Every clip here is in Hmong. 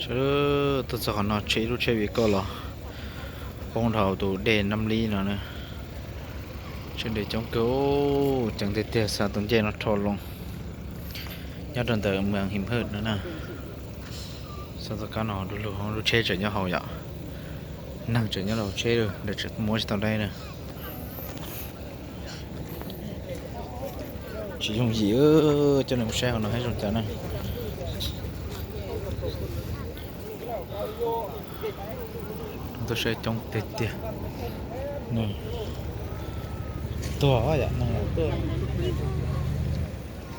Sawv tuaj txog qhov no, tsheb, ib lub tsheb Vigo los poob rau tus dej Nab Lib no na. Tsheb nres coob kawg, ceev tiag tiag, xa tus ncej no rho loo nyob rau ntawm Mường Him Hơt no na. Xa txoj kab no du lug, lub tsheb tseem nyob hauv yom, neeg tseem nyob rau hauv tsheb, lawv tseem muab tsis tau dai na. Tsis yooj yim, coj nej mus saib hauv no thiab zoo cas na. Tuaj saib coob tiag tiag. Tuag,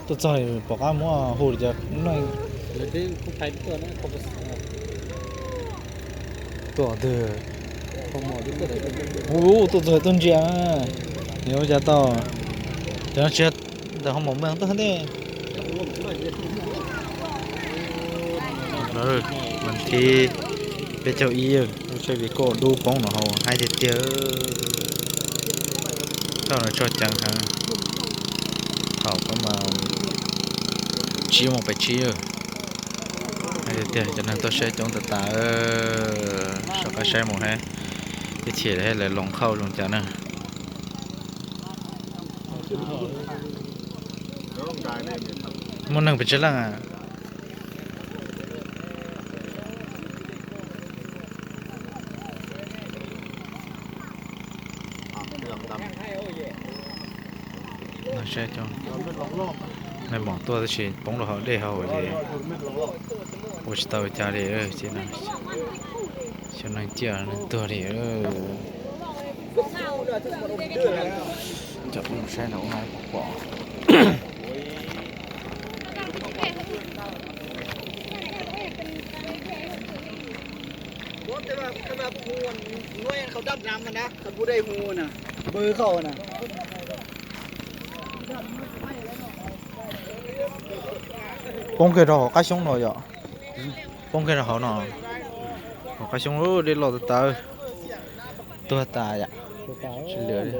tuaj txog pom qab muab hu li cas. Tuaj twg? Ub, tuaj txog tuaj ntsia, yog ua cas tau, cov no tsis yog ntawm hoo maum npeeg tuaj thiab ntej. Vas thib peb caug ib, lub tsheb Vigo dub poob no hauv, haib tiag tiag. Tau no tso ceev heev, thaum koj mas tsib moos peb tsib, haib tiag tiag. Cov neeg tuaj saib coob tas tas, soj qab saib mus thiab, ib chim lawv loos khauj zoo cas na. Muaj neeg pes tsawg leej a? Mej mom tuaj tab sis poob rau hauv dej hauv ces ua tsis tau cas li. Xyov neeg ciaj neeg tuag li. Saib no pom. Poob kiag rau hauv qab xyoob no yom. Poob kiag rau hauv no, hauv qab xyoob, dej loj tas tas. Tuag tas yom. Tsis lwm li.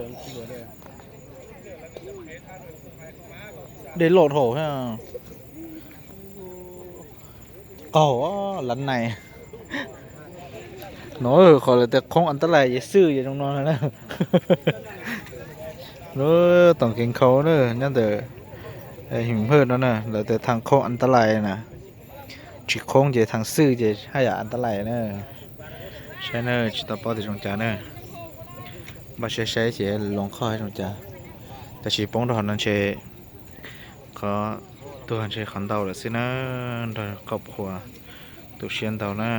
Dej loj dhau thiab. Qaug lav nais no, qhov lawv tias khoob an tab lais ces xwj ces zoo no na. Lub toom kev nkhaus na, nyob ntawm Him Hawj no na, lawv tias thaj khoob an tab lais na. Tsis khoob ces thaj xwj ces haj yam an tab lais na. Saib na, tsis tau paub tias zoo cas na. Npaj saib saib ces loos khauj zoo cas. Tab sis poob rau hauv no ntshe qhov tuag ntshe qhov ntau lawm xwb na, nrog qauj qhua tu siab ntau na.